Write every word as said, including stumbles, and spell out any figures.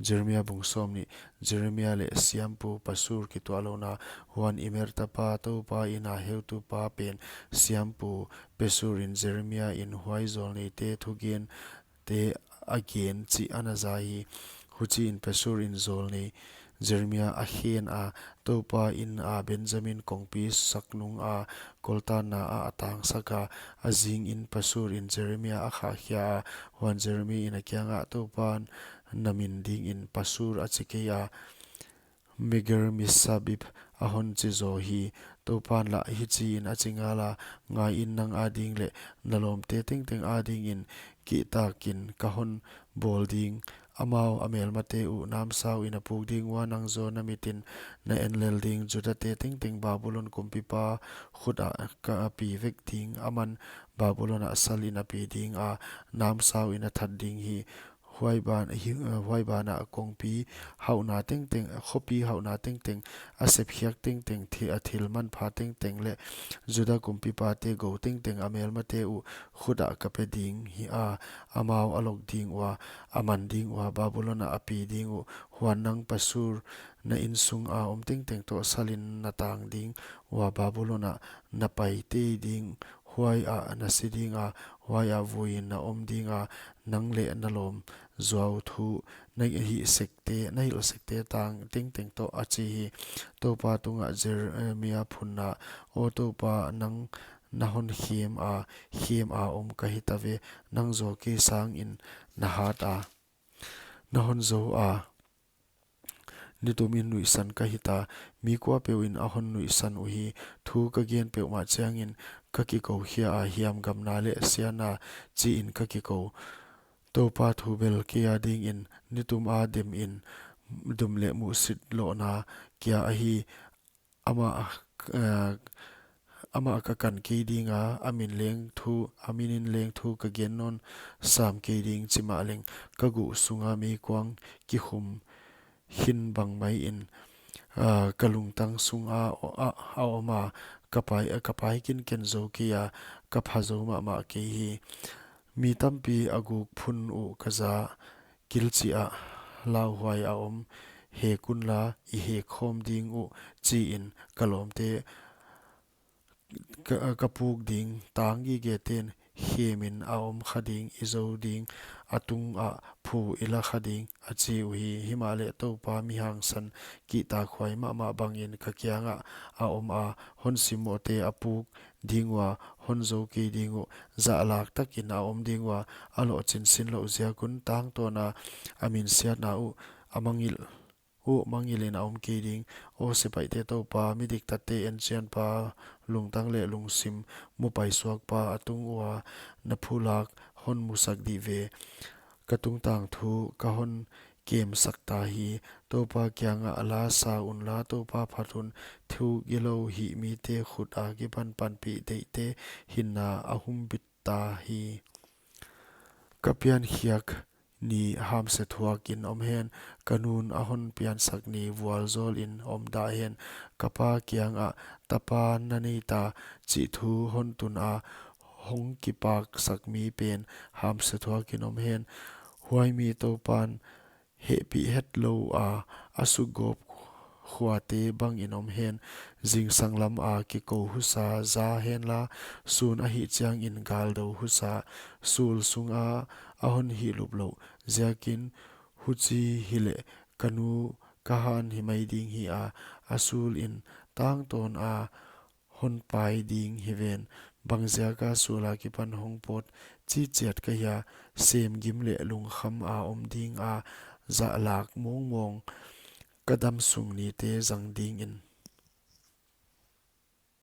Jeremia bung sawmnih. Jeremia leh siampu Pasur kituahlouhna. Huan Immer tapa, Toupa inn a heutupa pen siampu Pasur in Jeremia in huai zawlneite thugente a gen chih ana za hi. Huchiin Pasur in zawlnei Jeremia a khen a, Toupa inn a Benjamin kongpi sak nung a koltanna ah a tangsak a. A zingin Pasur in Jeremia a khahkhia a. Huan Jeremia in a kiangah, Toupan na min dingin Pasur a chi kei a, Meger Misabib a hon chi zaw hi. Toupan lah hichiin a chi ngal a, Ngaiin, nang ading leh na lawmte tengteng adingin kihtakin ka hon bawl ding. Amau a melmate uh namsauin a puk ding ua, nang zaw na mitin na en lel ding. Judate tengteng Babulon kumpipa khut ah ka pi vek ding. Aman Babulon ah salin a pi ding a, namsauin a that ding hi. Huai ban, hi, huai banah kongpi hauhna tengteng, khopi hauhna tengteng, a sepkhiak tengteng, thi-, a thil manpha tengteng leh Juda kumpipate gou tengteng a melmate uh khut ah ka pe ding hi a, amau a lok ding ua, a man ding ua, Babulon ah a pi ding uh. Huan nang Pasur, na innsung a om tengteng toh salin na tang ding ua, Babulon ah na pai tei ding. Huai ah na si ding a, huai ah vuiin na om ding a, nang leh na lawm zuau thu, na hih sekte, na hilh sekte tang tengteng toh, a chi hi. Toupa tungah Jeremia phunna. Aw Toupa, nang na hon khem a, khem a om ka hita ve, nang zaw kei sangin na hat a, na hon zou a, nitumin nuihsan ka hita, mi kuapeuhin a hon nuihsan uhi. Thu ka gen peuhmah chiangin ka kikou khia a, hiamgamna leh siatna chiin ka kikou. Toupa thu bel kei adingin nitum a demin, dum leh muhsit lohna kia ahi. Amah, eh, amah ka kan kei ding a, a min leng thu, a minin leng thu ka gen nawn sam kei ding. Chi mahleng ka guh sunga meikuang kikhum khin bang maiin, ah, ka lungtang sunga a, a om a, ka pai, ka pai kinken zou kei a, ka pha zou mahmah kei hi. Mi tampi a guk phun uh ka za, kilchiah lauhuai a om, hek unla, i hek khawm ding uh, chiin ka lawmte ka, ka puk ding. Tang gigeten khemin a om kha ding, i zou ding, a tungah phu i la kha ding, a chi uhi. Himahleh Toupa mi hangsan kihtakhuai mahmah bangin ka kiangah a om a, hon simmohte a puk ding ua, hon zou kei ding uh, zahlak takin a om ding ua, a lohchin sinlouh ziak un. Tangtawna a minsiatna uh, a mangngilh uh, mangngilhin a om kei ding. Aw sepaihte Toupa, mi diktatte enchianpa, lungtang leh lungsim mupaisuakpa, a tung ua na phulak hon musak dih ve. Ka tungtang thu ka hon kemsak ta hi. Toupa kiangah la sa unla, Toupa phat un. Thu gilou hih mite khut akipan panpih deihte hinna a humbit ta hi. Ka piankhiak ni hamse thuakin om hen, ka nun a hon piansak ni vualzawlin om dah hen. Ka pa kiangah, tapa na nei ta, chih thu hon tun a, hong kipaksak mi pen hamse thuakin om hen. Huai mi Toupan hehpih hetlou a, a sukgawp khuate bangin om hen. Zingsang lam a kikou husa za henla, sun ahih chiangin galdou husa, sul sunga a hon hihlup louh ziakin. Huchi hileh ka nu ka han himai ding hi a, a sulin tangtawn a hon pai ding hi ven. Bangziaka sul akipan hong pawt chichiat ka hia, sem gim leh lungkham a om ding a, zahlak mawngmawng ka damsung nite zang dingin.